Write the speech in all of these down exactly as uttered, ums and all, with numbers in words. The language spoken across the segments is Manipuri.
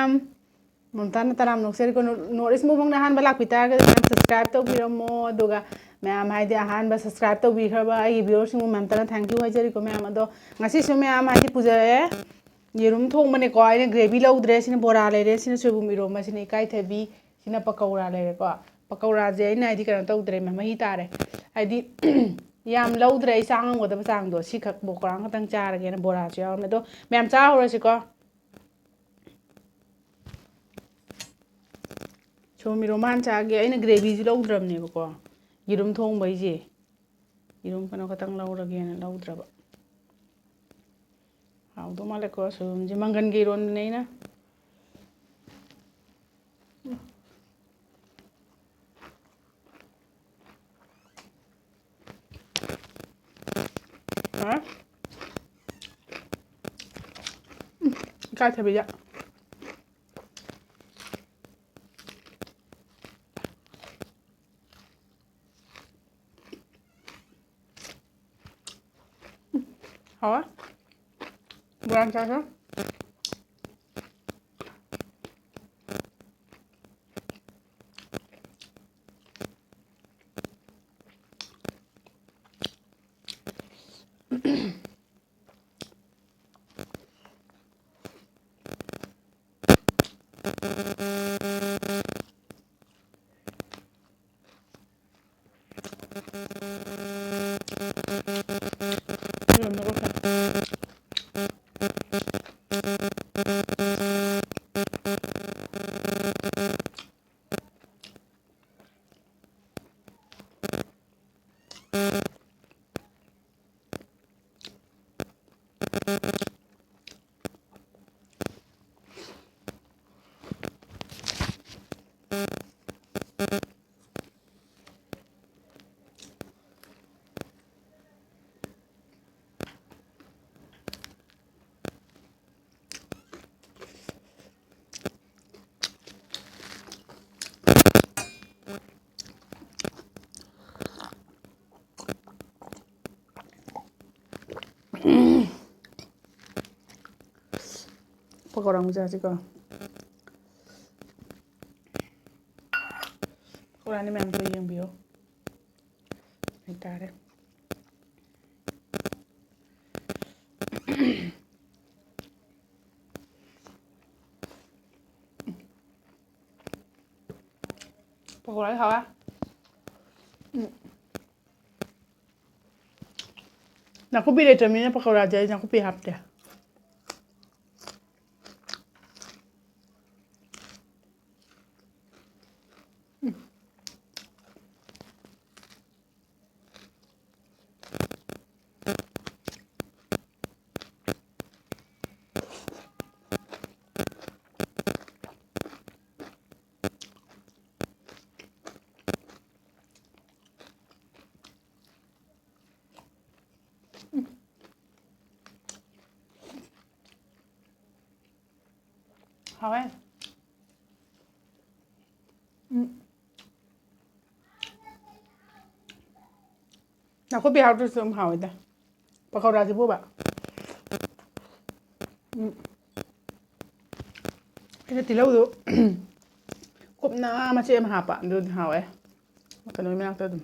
ꯃꯌꯥꯝ, ꯃꯝꯇꯥꯅ ꯇꯔꯥꯝ ꯅꯣꯛꯆꯔꯤꯀꯣ꯫ ꯅꯣ-, North East Mukbang ꯑꯍꯥꯟꯕ ꯂꯥꯛꯄꯤ ꯇꯥꯔꯒꯗꯤ ꯃꯌꯥꯝ subscribe ꯇꯧꯕꯤꯔꯝꯃꯣ꯫ ꯑꯗꯨꯒ ꯃꯌꯥꯝ, ꯍꯥꯏꯗꯤ, ꯑꯍꯥꯟꯕ subscribe ꯇꯧꯕꯤꯈ꯭ꯔꯕ ꯑꯩꯒꯤ viewersꯁꯤꯡꯕꯨ ꯃꯌꯥꯝꯇꯅ thank you ꯍꯥꯏꯖꯔꯤꯀꯣ ꯃꯌꯥꯝ꯫ ꯑꯗꯣ ꯉꯁꯤꯁꯨ ꯃꯌꯥꯝ, ꯍꯥꯏꯗꯤ, ꯄꯨꯖꯔꯛꯑꯦ꯫ ꯌꯦꯔꯨꯝ ꯊꯣꯡꯕꯅꯦꯀꯣ꯫ ꯑꯩꯅ gravy ꯂꯧꯗ꯭ꯔꯦ꯫ ꯁꯤꯅ ꯕꯣꯔꯥ ꯂꯩꯔꯦ, ꯁꯤꯅ ꯁꯣꯏꯕꯨꯝ ꯏꯔꯣꯝꯕ, ꯁꯤꯅ ꯏꯀꯥꯏꯊꯕꯤ, ꯁꯤꯅ ꯄꯀꯧꯔꯥ ꯂꯩꯔꯦꯀꯣ꯫ ꯄꯀꯧꯔꯥꯁꯦ ꯑꯩꯅ, ꯍꯥꯏꯗꯤ, ꯀꯩꯅꯣ ꯇꯧꯗ꯭ꯔꯦ, ꯃꯍꯤ ꯇꯥꯔꯦ꯫ ꯍꯥꯏꯗꯤ, ꯌꯥꯝ ꯂꯧꯗ꯭ꯔꯦ ꯑꯩ ꯆꯥ ꯉꯝꯒꯗꯕ ꯆꯥꯡꯗꯣ꯫ ꯁꯤꯈꯛ ꯕꯣꯀꯔꯥꯡ ꯈꯛꯇꯪ ꯆꯥꯔꯒꯦꯅ ꯕꯣꯔꯥꯁꯨ ꯌꯥꯎꯔꯝꯃꯦ꯫ ꯑꯗꯣ ꯃꯌꯥꯝ ꯆꯥꯍꯧꯔꯁꯤꯀꯣ꯫ ꯁꯣꯝ ꯏꯔꯣꯝꯕ ꯍꯥꯟꯅ ꯆꯥꯒꯦ꯫ ꯑꯩꯅ gravyꯁꯨ ꯂꯧꯗ꯭ꯔꯕꯅꯦꯕꯀꯣ, ꯌꯦꯔꯨꯝ ꯊꯣꯡꯕꯩꯁꯦ꯫ ꯌꯦꯔꯨꯝ ꯀꯩꯅꯣ ꯈꯛꯇꯪ ꯂꯧꯔꯒꯦꯅ ꯂꯧꯗ꯭ꯔꯕ꯫ ꯍꯥꯎꯗꯧ ꯃꯥꯜꯂꯦꯀꯣ ꯁꯣꯏꯕꯨꯝꯁꯦ꯫ ꯃꯪꯒꯟꯒ ꯏꯔꯣꯟꯕꯅꯦ ꯑꯩꯅ꯫ ꯍꯥ? ꯎꯝ, ꯏꯀꯥꯏꯊꯕꯤꯗ꯫ ꯍꯥꯎꯋꯦ꯫ ꯕꯣꯔꯥ ꯆꯥꯁꯦ꯫ ꯄꯀꯧꯔꯥ ꯑꯃꯨꯛ ꯆꯥꯁꯤꯀꯣ꯫ ꯄꯀꯧꯔꯥꯅꯤ ꯃꯌꯥꯝꯗꯣ ꯌꯦꯡꯕꯤꯌꯣ ꯍꯥꯏꯇꯥꯔꯦ꯫ ꯄꯀꯧꯔꯥꯗꯤ ꯍꯥꯎꯋꯦ꯫ ꯎꯝ꯫ ꯅꯥꯀꯨꯞꯄꯤ ꯂꯩꯇ꯭ꯔꯕꯅꯤꯅ ꯄꯀꯧꯔꯥꯗꯤ ꯑꯩ ꯅꯥꯀꯨꯞꯄꯤ ꯍꯥꯞꯇꯦ꯫ ꯍꯥꯎꯋꯦ꯫ ꯎꯝ꯫ ꯅꯥꯀꯨꯞꯄꯤ ꯍꯥꯞꯇ꯭ꯔꯁꯨ ꯑꯗꯨꯝ ꯍꯥꯎꯋꯤꯗ꯫ ꯄꯀꯧꯔꯥꯁꯤꯕꯨꯕ꯫ ꯎꯝ꯫ ꯑꯩꯅ ꯇꯤꯜꯍꯧꯗꯨ ꯀꯨꯞꯅ ꯃꯆꯦꯠ ꯑꯃ ꯍꯥꯞꯄ, ꯑꯗꯨꯗꯤ ꯍꯥꯎꯋꯦ꯫ ꯀꯩꯅꯣꯒꯤ ꯃꯅꯥꯛꯇ ꯑꯗꯨꯝ꯫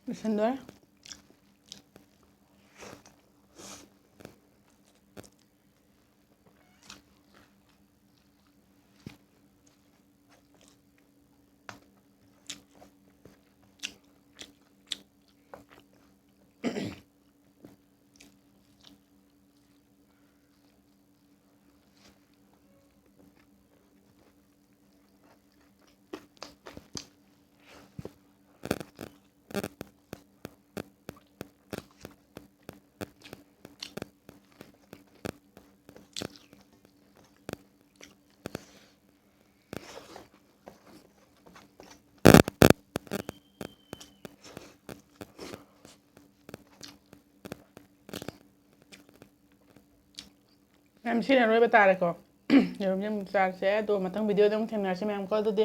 ꯂꯣꯏꯁꯤꯟꯗꯣꯔꯦ꯫ ꯃꯌꯥꯝ, ꯁꯤꯅ ꯑꯔꯣꯏꯕ ꯇꯥꯔꯦꯀꯣ꯫ ꯌꯦꯔꯨꯝꯁꯦ ꯑꯃꯨꯛ ꯆꯥꯔꯁꯦ, ꯑꯗꯣ ꯃꯊꯪ video ꯗ ꯑꯃꯨꯛ ꯊꯦꯡꯅꯔꯁꯤ ꯃꯌꯥꯝ ꯀꯣ꯫ ꯑꯗꯨꯗꯤ